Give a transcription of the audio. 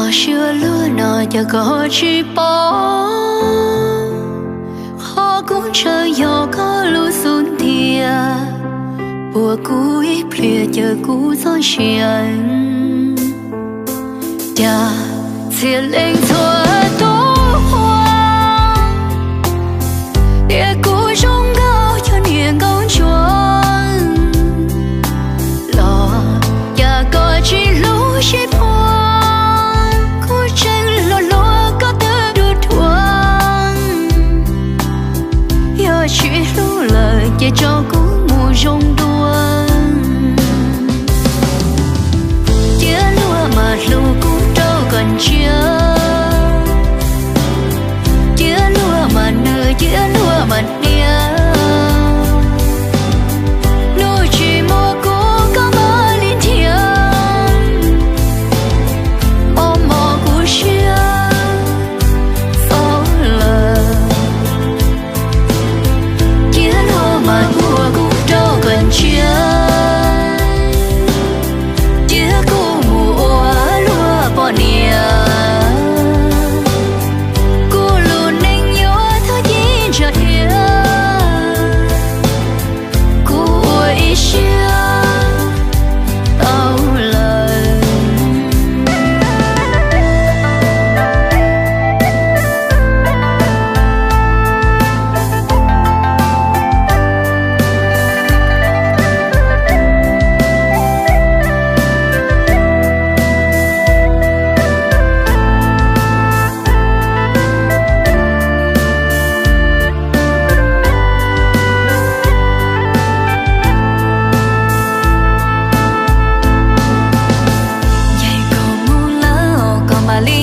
Los siab luag no cas koj tsis paub, qhov kuv ntshaw yog koj lub xub ntiag, puag kuv ib pliag caw kuv txoj sia. Cas txhia leej txhua tus qhuas, tias kuv zoo nkauj cov niag nkauj ntsuag, los cas koj tsis hlub sib phuas, kuv tseem hluas hluas koj twb dhuav dhuav. Yog tsis hlub lawm ces tso kuv mus zoo dua. Cia luag mas hlub kuv rau kom ntsiag, cia luag mas nws cia luag mas hnia. Hnub tsis muaj kuv koj mam li nrhiav, mob mob kuv siab txaus lawm. Cia luag mas hlub kuv rau kom ntsiag, cia kuv mus ua luag poj niam. Kuv lub neej yuav thawj cim ntsa dhia, kuv ua ib siab tau lawm. Ncaim koj mus lawm koj mam li